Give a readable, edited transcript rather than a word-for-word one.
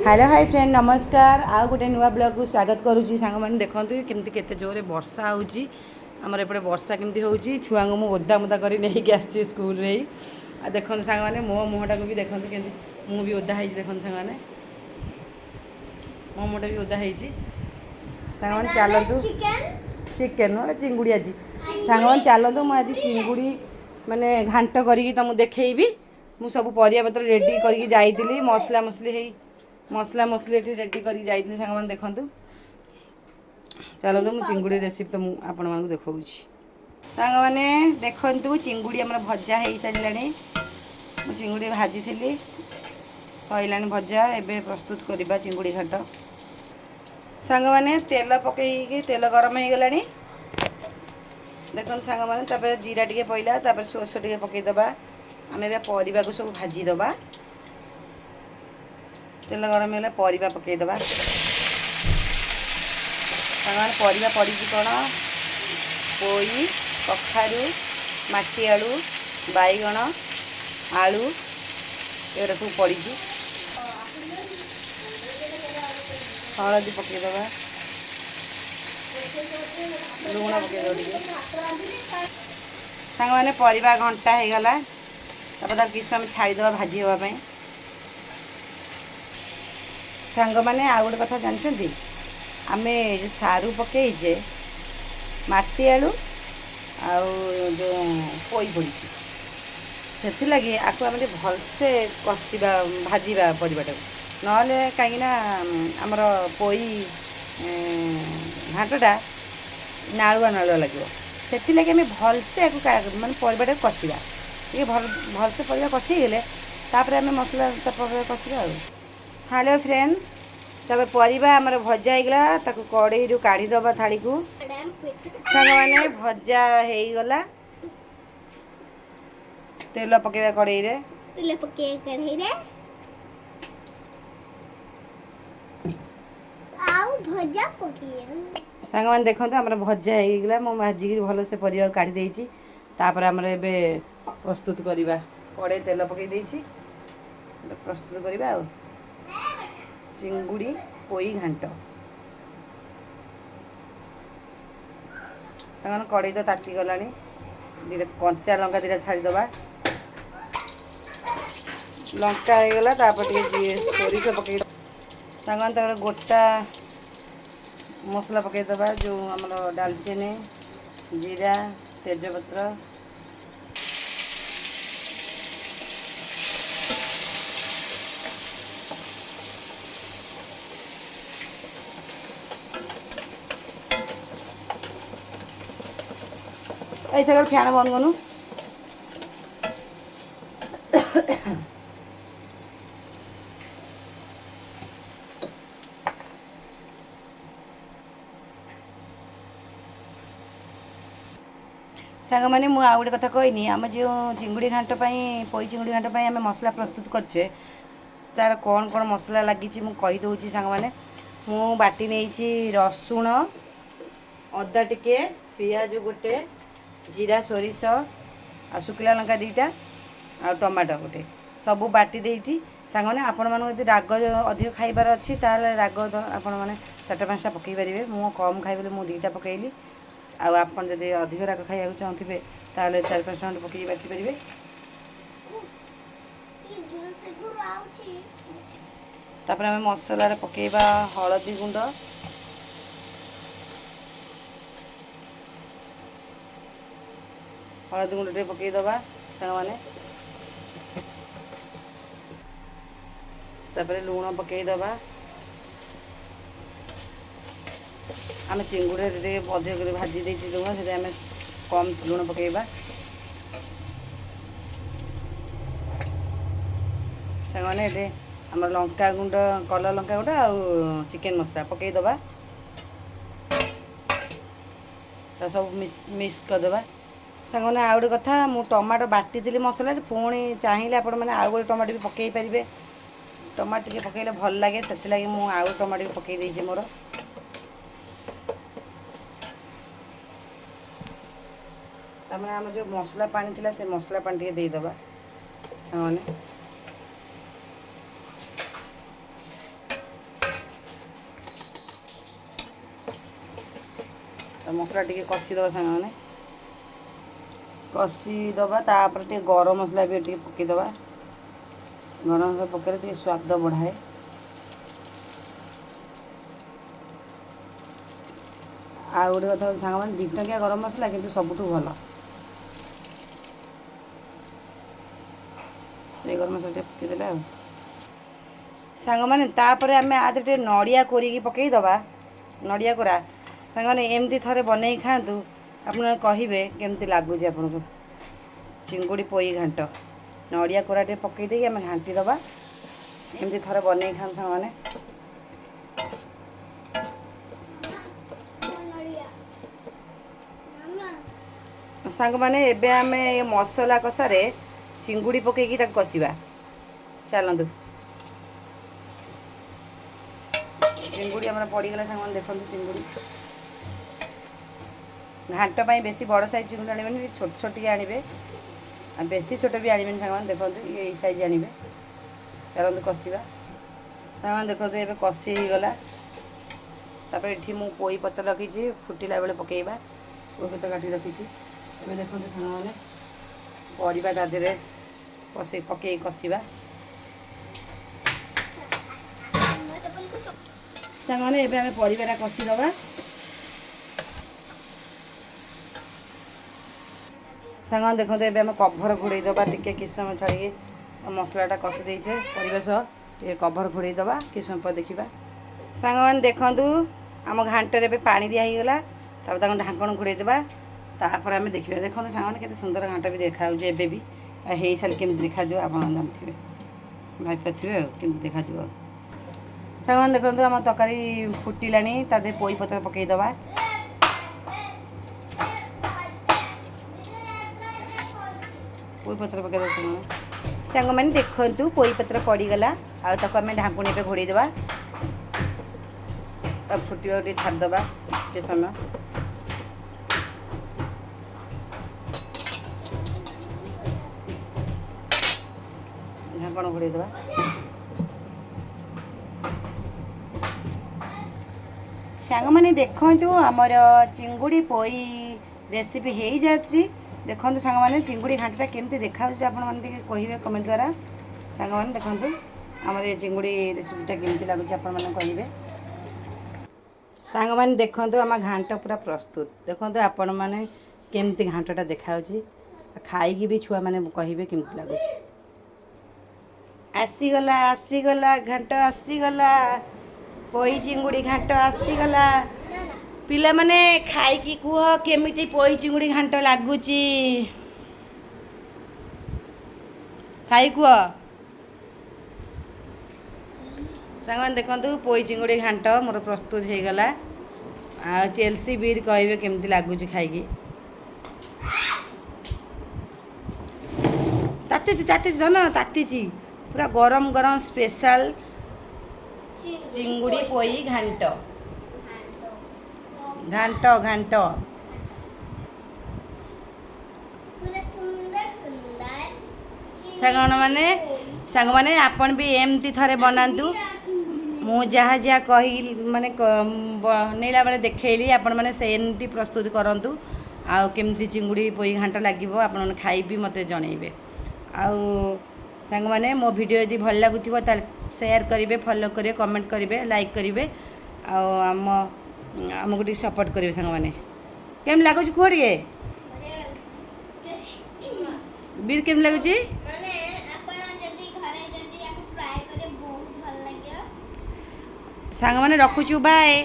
Hello high friend, ନମସ୍କାର। ଆଉ ଗୋଟେ ନୂଆ ବ୍ଲଗ୍କୁ ସ୍ୱାଗତ କରୁଛି। ସାଙ୍ଗମାନେ, ଦେଖନ୍ତୁ କେମିତି କେତେ ଜୋରରେ ବର୍ଷା ହେଉଛି। ଆମର ଏପଟେ ବର୍ଷା କେମିତି ହେଉଛି। ଛୁଆଙ୍କୁ ମୁଁ ଓଦା ମୋଦା କରି ନେଇକି ଆସିଛି ସ୍କୁଲରେ। ଆଉ ଦେଖନ୍ତୁ ସାଙ୍ଗମାନେ, ମୋ ମୁହଁଟାକୁ ବି ଦେଖନ୍ତୁ କେମିତି ମୁଁ ବି ଓଦା ହେଇଛି। ଦେଖନ୍ତୁ ସାଙ୍ଗମାନେ, ମୋ ମୁହଁଟା ବି ଓଦା ହେଇଛି। ସାଙ୍ଗମାନେ, ଚାଲନ୍ତୁ। ଚିକେନ୍ ନୁହଁ, ଚିଙ୍ଗୁଡ଼ି ଆଜି। ସାଙ୍ଗମାନେ, ଚାଲନ୍ତୁ, ମୁଁ ଆଜି ଚିଙ୍ଗୁଡ଼ି ମାନେ ଘାଣ୍ଟ କରିକି ତୁମକୁ ଦେଖେଇବି। ମୁଁ ସବୁ ପରିବାପତ୍ର ରେଡ଼ି କରିକି ଯାଇଥିଲି, ମସଲା ମସଲି ହେଇ ମସଲା ମସଲି ଏଠି ରେଡ଼ି କରିକି ଯାଇଥିଲି। ସାଙ୍ଗମାନେ, ଦେଖନ୍ତୁ, ଚାଲନ୍ତୁ, ମୁଁ ଚିଙ୍ଗୁଡ଼ି ରେସିପି ତ ମୁଁ ଆପଣମାନଙ୍କୁ ଦେଖାଉଛି। ସାଙ୍ଗମାନେ, ଦେଖନ୍ତୁ, ଚିଙ୍ଗୁଡ଼ି ଆମର ଭଜା ହେଇସାରିଲାଣି। ମୁଁ ଚିଙ୍ଗୁଡ଼ି ଭାଜିଥିଲି, ସରିଲାଣି ଭଜା। ଏବେ ପ୍ରସ୍ତୁତ କରିବା ଚିଙ୍ଗୁଡ଼ି ଘାଣ୍ଟ। ସାଙ୍ଗମାନେ, ତେଲ ପକେଇକି ତେଲ ଗରମ ହେଇଗଲାଣି। ଦେଖନ୍ତୁ ସାଙ୍ଗମାନେ, ତାପରେ ଜିରା ଟିକେ ପଇଲା, ତାପରେ ସୋରିଷ ଟିକେ ପକେଇଦେବା। ଆମେ ଏବେ ପରିବାକୁ ସବୁ ଭାଜିଦେବା। ତେଲ ଗରମ ହେଲେ ପରିବା ପକେଇଦେବା। ସାଙ୍ଗମାନେ, ପରିବା ପଡ଼ିଛି କ'ଣ? ପୋଇ, କଖାରୁ, ମାଟି ଆଳୁ, ବାଇଗଣ, ଆଳୁ, ଏଗୁଡ଼ା ସବୁ ପଡ଼ିଛି। ହଳଦୀ ପକେଇଦେବା, ଲୁଣ ପକେଇଦେବା ଟିକେ। ସାଙ୍ଗମାନେ, ପରିବା ଘଣ୍ଟା ହେଇଗଲା। ତାପରେ ତାକୁ କିଛି ସମୟ ଛାଡ଼ିଦେବା ଭାଜି ହେବା ପାଇଁ। ସାଙ୍ଗମାନେ, ଆଉ ଗୋଟେ କଥା ଜାଣିଛନ୍ତି? ଆମେ ଯେଉଁ ସାରୁ ପକେଇଛେ, ମାଟି ଆଳୁ ଆଉ ଯେଉଁ ପୋଇ ପଡ଼ିଛି, ସେଥିଲାଗି ଆକୁ ଆମେ ଟିକେ ଭଲସେ କଷିବା, ଭାଜିବା ପରିବାଟାକୁ। ନହେଲେ କାହିଁକିନା ଆମର ପୋଇ ଘାଣ୍ଟଟା ନାଳୁଆ ନାଳୁଆ ଲାଗିବ। ସେଥିଲାଗି ଆମେ ଭଲସେ ଆକୁ ମାନେ ପରିବାଟାକୁ କଷିବା ଟିକେ। ଭଲ ଭଲସେ ପରିବା କଷି ହେଇଗଲେ ତାପରେ ଆମେ ମସଲା ତାପରେ କଷିବା। ଆଉ ହ୍ୟାଲୋ ଫ୍ରେଣ୍ଡ, ତାପରେ ପରିବା ଆମର ଭଜା ହେଇଗଲା, ତାକୁ କଡ଼େଇରୁ କାଢ଼ିଦେବା ଥାଳିକୁ। ସାଙ୍ଗମାନେ, ଭଜା ହେଇଗଲା। ତେଲ ପକେଇବା କଡ଼େଇରେ। ତେଲ ପକେଇବା କଢ଼େଇରେ ଆଉ ଭଜା ପକେଇବା। ସାଙ୍ଗମାନେ, ଦେଖନ୍ତୁ, ଆମର ଭଜା ହେଇଗଲା। ମୁଁ ଭାଜିକିରି ଭଲସେ ପରିବାକୁ କାଢ଼ି ଦେଇଛି। ତାପରେ ଆମର ଏବେ ପ୍ରସ୍ତୁତ କରିବା। କଡ଼େଇ ତେଲ ପକେଇ ଦେଇଛି, ଏବେ ପ୍ରସ୍ତୁତ କରିବା ଆଉ ଚିଙ୍ଗୁଡ଼ି ପୋଇ ଘାଣ୍ଟ। ସାଙ୍ଗମାନେ, କଡ଼େଇ ତ ତାତିଗଲାଣି। ଦୁଇଟା କଞ୍ଚା ଲଙ୍କା ଦୁଇଟା ଛାଡ଼ିଦେବା। ଲଙ୍କା ହେଇଗଲା, ତାପରେ ଟିକେ ସୋରିଷ ପକେଇ। ସାଙ୍ଗମାନେ, ତାପରେ ଗୋଟା ମସଲା ପକାଇଦେବା, ଯେଉଁ ଆମର ଡାଲଚିନି, ଜିରା, ତେଜପତ୍ର। ଏଇ ସାଗର, ଫ୍ୟାନ୍ ବନ୍ଦ କରୁନୁ। ସାଙ୍ଗମାନେ, ମୁଁ ଆଉ ଗୋଟେ କଥା କହିନି। ଆମେ ଯେଉଁ ଚିଙ୍ଗୁଡ଼ି ଘାଣ୍ଟ ପାଇଁ, ପୋଇ ଚିଙ୍ଗୁଡ଼ି ଘାଣ୍ଟ ପାଇଁ ଆମେ ମସଲା ପ୍ରସ୍ତୁତ କରିଛେ, ତାର କ'ଣ କ'ଣ ମସଲା ଲାଗିଛି ମୁଁ କହିଦେଉଛି। ସାଙ୍ଗମାନେ, ମୁଁ ବାଟି ନେଇଛି ରସୁଣ, ଅଦା ଟିକେ, ପିଆଜ ଗୋଟେ, ଜିରା, ସୋରିଷ ଆଉ ଶୁଖିଲା ଲଙ୍କା ଦୁଇଟା ଆଉ ଟମାଟୋ ଗୋଟେ, ସବୁ ବାଟି ଦେଇଛି। ସାଙ୍ଗମାନେ, ଆପଣମାନଙ୍କୁ ଯଦି ରାଗ ଅଧିକ ଖାଇବାର ଅଛି, ତାହେଲେ ରାଗ ଆପଣମାନେ ଚାରିଟା ପାଞ୍ଚଟା ପକାଇ ପାରିବେ। ମୁଁ କମ୍ ଖାଇ ବୋଲି ମୁଁ ଦୁଇଟା ପକାଇଲି। ଆଉ ଆପଣ ଯଦି ଅଧିକ ରାଗ ଖାଇବାକୁ ଚାହୁଁଥିବେ, ତାହେଲେ ଚାରି ପାଞ୍ଚ ଖଣ୍ଡ ପକାଇକି ବାଟି ପାରିବେ। ଆଉଛି। ତାପରେ ଆମେ ମସଲାରେ ପକାଇବା ହଳଦୀ ଗୁଣ୍ଡ, ହଳଦୀ ଗୁଣ୍ଡ ଟିକେ ପକାଇଦେବା ସାଙ୍ଗମାନେ। ତାପରେ ଲୁଣ ପକାଇଦେବା। ଆମେ ଚିଙ୍ଗୁଡ଼ିରେ ଟିକେ ଅଧିକ କରି ଭାଜି ଦେଇଛି ଲୁଣ, ସେଥିପାଇଁ ଆମେ କମ୍ ଲୁଣ ପକାଇବା। ସାଙ୍ଗମାନେ, ଏବେ ଆମର ଲଙ୍କା ଗୁଣ୍ଡ, କଲର୍ ଲଙ୍କା ଗୁଣ୍ଡ ଆଉ ଚିକେନ୍ ମସଲା ପକାଇଦେବା। ତା ସବୁ ମିକ୍ସ କରିଦେବା। ସାଙ୍ଗମାନେ, ଆଉ ଗୋଟେ କଥା, ମୁଁ ଟମାଟୋ ବାଟିଥିଲି ମସଲାରେ। ପୁଣି ଚାହିଁଲେ ଆପଣମାନେ ଆଉ ଗୋଟେ ଟମାଟୋ ବି ପକାଇ ପାରିବେ। ଟମାଟୋ ଟିକେ ପକାଇଲେ ଭଲ ଲାଗେ, ସେଥିଲାଗି ମୁଁ ଆଉ ଗୋଟେ ଟମାଟୋ ବି ପକାଇ ଦେଇଛି ମୋର। ତାମାନେ ଆମର ଯେଉଁ ମସଲା ପାଣି ଥିଲା, ସେ ମସଲା ପାଣି ଟିକେ ଦେଇଦେବା ସାଙ୍ଗମାନେ। ମସଲା ଟିକେ କଷିଦେବା ସାଙ୍ଗମାନେ, କଷିଦେବା। ତାପରେ ଟିକେ ଗରମ ମସଲା ବି ଟିକେ ପକାଇଦେବା। ଗରମ ମସଲା ପକାଇଲେ ଟିକେ ସ୍ୱାଦ ବଢ଼ାଏ। ଆଉ ଗୋଟେ କଥା ସାଙ୍ଗମାନେ, 2 ଟଙ୍କିଆ ଗରମ ମସଲା କିନ୍ତୁ ସବୁଠୁ ଭଲ। ସେଇ ଗରମ ମସଲା ଟିକେ ପକାଇଦେଲେ ଆଉ ସାଙ୍ଗମାନେ, ତାପରେ ଆମେ ଆ ଦେହରେ ଟିକେ ନଡ଼ିଆ କୋରିକି ପକାଇଦେବା। ନଡ଼ିଆ କୋରା ସାଙ୍ଗମାନେ ଏମିତି ଥରେ ବନେଇ ଖାଆନ୍ତୁ, ଆପଣ କହିବେ କେମିତି ଲାଗୁଛି ଆପଣଙ୍କୁ। ଚିଙ୍ଗୁଡ଼ି ପୋଇ ଘାଣ୍ଟ ନଡ଼ିଆ କୋରା ଟିକେ ପକାଇ ଦେଇକି ଆମେ ଘାଣ୍ଟି ଦେବା। ଏମିତି ଥରେ ବନେଇ ଖାଆନ୍ତୁ ସାଙ୍ଗମାନେ। ସାଙ୍ଗମାନେ ଏବେ ଆମେ ଏ ମସଲା କଷାରେ ଚିଙ୍ଗୁଡ଼ି ପକାଇକି ତାକୁ କଷିବା। ଚାଲନ୍ତୁ, ଚିଙ୍ଗୁଡ଼ି ଆମର ପଡ଼ିଗଲା ସାଙ୍ଗମାନେ। ଦେଖନ୍ତୁ ଚିଙ୍ଗୁଡ଼ି ଘାଣ୍ଟ ପାଇଁ ବେଶୀ ବଡ଼ ସାଇଜ୍ ଚିଙ୍ଗୁଡ଼ି ଆଣିବେନି, ଛୋଟ ଛୋଟ ଟିକେ ଆଣିବେ। ଆଉ ବେଶୀ ଛୋଟ ବି ଆଣିବେନି ସାଙ୍ଗମାନେ। ଦେଖନ୍ତୁ ଏଇ ସାଇଜ୍ ଆଣିବେ। ଚାଲନ୍ତୁ କଷିବା ସାଙ୍ଗମାନେ। ଦେଖନ୍ତୁ ଏବେ କଷି ହେଇଗଲା। ତାପରେ ଏଠି ମୁଁ ପୋଇ ପତ୍ର ରଖିଛି, ଫୁଟିଲା ବେଳେ ପକାଇବା। ପୋଇ ପତ୍ର କାଟି ରଖିଛି। ଏବେ ଦେଖନ୍ତୁ ସାଙ୍ଗମାନେ ପରିବା ତା ଦେହରେ ପକେଇ କଷିବା। ସାଙ୍ଗମାନେ ଏବେ ଆମେ ପରିବାଟା କଷିଦେବା। ସାଙ୍ଗମାନେ ଦେଖନ୍ତୁ ଏବେ ଆମେ କଭର ଘୋଡ଼େଇ ଦେବା। ଟିକେ କିଛି ସମୟ ଛାଡ଼ିକି ମସଲାଟା କଷି ଦେଇଛେ ପରିବା ସହ, ଟିକେ କଭର ଘୋଡ଼େଇ ଦେବା। କିଛି ସମୟ ପରେ ଦେଖିବା। ସାଙ୍ଗମାନେ ଦେଖନ୍ତୁ ଆମ ଘାଣ୍ଟରେ ଏବେ ପାଣି ଦିଆ ହେଇଗଲା। ତାପରେ ତାକୁ ଢାଙ୍କଣ ଘୋଡ଼େଇ ଦେବା, ତାପରେ ଆମେ ଦେଖିବା। ଦେଖନ୍ତୁ ସାଙ୍ଗମାନେ କେତେ ସୁନ୍ଦର ଘାଣ୍ଟ ବି ଦେଖାଯାଉଛି ଏବେ ବି। ଆଉ ହେଇସାରିଲେ କେମିତି ଦେଖାଯିବ ଆପଣ ଜାଣିଥିବେ, ଭାବିପାରୁଥିବେ ଆଉ କେମିତି ଦେଖାଯିବ। ସାଙ୍ଗମାନେ ଦେଖନ୍ତୁ ଆମ ତରକାରୀ ଫୁଟିଲାଣି, ତା ଦେହରେ ପୋଇ ପତ୍ର ପକାଇଦେବା। ପୋଇ ପତ୍ର ପକାଇଦେବା ସାଙ୍ଗମାନେ। ସାଙ୍ଗମାନେ ଦେଖନ୍ତୁ ପୋଇ ପତ୍ର ପଡ଼ିଗଲା। ଆଉ ତାକୁ ଆମେ ଢାଙ୍କୁଣୀ ଏବେ ଘୋଡ଼େଇ ଦେବା। ତାକୁ ଫୁଟିବାକୁ ଟିକେ ଛାଡ଼ିଦେବା ଟିକେ ସମୟ। ଢାଙ୍କଣ ଘୋଡ଼େଇ ଦେବା। ସାଙ୍ଗମାନେ ଦେଖନ୍ତୁ ଆମର ଚିଙ୍ଗୁଡ଼ି ପୋଇ ରେସିପି ହେଇଯାଇଛି। ଦେଖନ୍ତୁ ସାଙ୍ଗମାନେ ଚିଙ୍ଗୁଡ଼ି ଘାଣ୍ଟଟା କେମିତି ଦେଖାଯାଉଛି ଆପଣମାନେ ଟିକେ କହିବେ କମେଣ୍ଟ ଦ୍ୱାରା। ସାଙ୍ଗମାନେ ଦେଖନ୍ତୁ ଆମର ଏ ଚିଙ୍ଗୁଡ଼ି ରେସିପିଟା କେମିତି ଲାଗୁଛି ଆପଣମାନେ କହିବେ। ସାଙ୍ଗମାନେ ଦେଖନ୍ତୁ ଆମ ଘାଣ୍ଟ ପୁରା ପ୍ରସ୍ତୁତ। ଦେଖନ୍ତୁ ଆପଣମାନେ କେମିତି ଘାଣ୍ଟଟା ଦେଖାଯାଉଛି। ଖାଇକି ବି ଛୁଆମାନେ କହିବେ କେମିତି ଲାଗୁଛି। ଆସିଗଲା ଆସିଗଲା ଘାଣ୍ଟ ଆସିଗଲା, ପୋଇ ଚିଙ୍ଗୁଡ଼ି ଘାଣ୍ଟ ଆସିଗଲା। ପିଲାମାନେ ଖାଇକି କୁହ କେମିତି ପୋଇ ଚିଙ୍ଗୁଡ଼ି ଘାଣ୍ଟ ଲାଗୁଛି, ଖାଇ କୁହ। ସାଙ୍ଗମାନେ ଦେଖନ୍ତୁ ପୋଇ ଚିଙ୍ଗୁଡ଼ି ଘାଣ୍ଟ ମୋର ପ୍ରସ୍ତୁତ ହେଇଗଲା। ଆଉ ଚେଲସି ବିର୍ କହିବେ କେମିତି ଲାଗୁଛି ଖାଇକି। ତାତିଛି ତାତିଛି ଧନ, ତାତିଛି ପୁରା ଗରମ ଗରମ ସ୍ପେଶାଲ ଚିଙ୍ଗୁଡ଼ି ପୋଇ ଘାଣ୍ଟ। ଘାଣ୍ଟ ଘାଣ୍ଟ ସାଙ୍ଗମାନେ, ସାଙ୍ଗମାନେ ଆପଣ ବି ଏମିତି ଥରେ ବନାନ୍ତୁ। ମୁଁ ଯାହା ଯାହା କହି ମାନେ ବନେଇଲା ବେଳେ ଦେଖେଇଲି, ଆପଣମାନେ ସେମିତି ପ୍ରସ୍ତୁତ କରନ୍ତୁ। ଆଉ କେମିତି ଚିଙ୍ଗୁଡ଼ି ପୋଇ ଘାଣ୍ଟ ଲାଗିବ ଆପଣମାନେ ଖାଇ ବି ମୋତେ ଜଣେଇବେ। ଆଉ ସାଙ୍ଗମାନେ ମୋ ଭିଡ଼ିଓ ଯଦି ଭଲ ଲାଗୁଥିବ ତାହେଲେ ସେୟାର କରିବେ, ଫଲୋ କରିବେ, କମେଣ୍ଟ କରିବେ, ଲାଇକ୍ କରିବେ। ଆଉ ଆମକୁ ଟିକେ ସପୋର୍ଟ କରିବେ। ସାଙ୍ଗମାନେ କେମିତି ଲାଗୁଛି କୁହ ଟିକେ। ବୀର କେମିତି ଲାଗୁଛି? ମାନେ ଆପଣ ଯଦି ଘରେ ଯଦି ୟାକୁ ଟ୍ରାଏ କରିବେ ବହୁତ ଭଲ ଲାଗିବ। ସାଙ୍ଗମାନେ ରଖୁଛୁ, ବାଏ।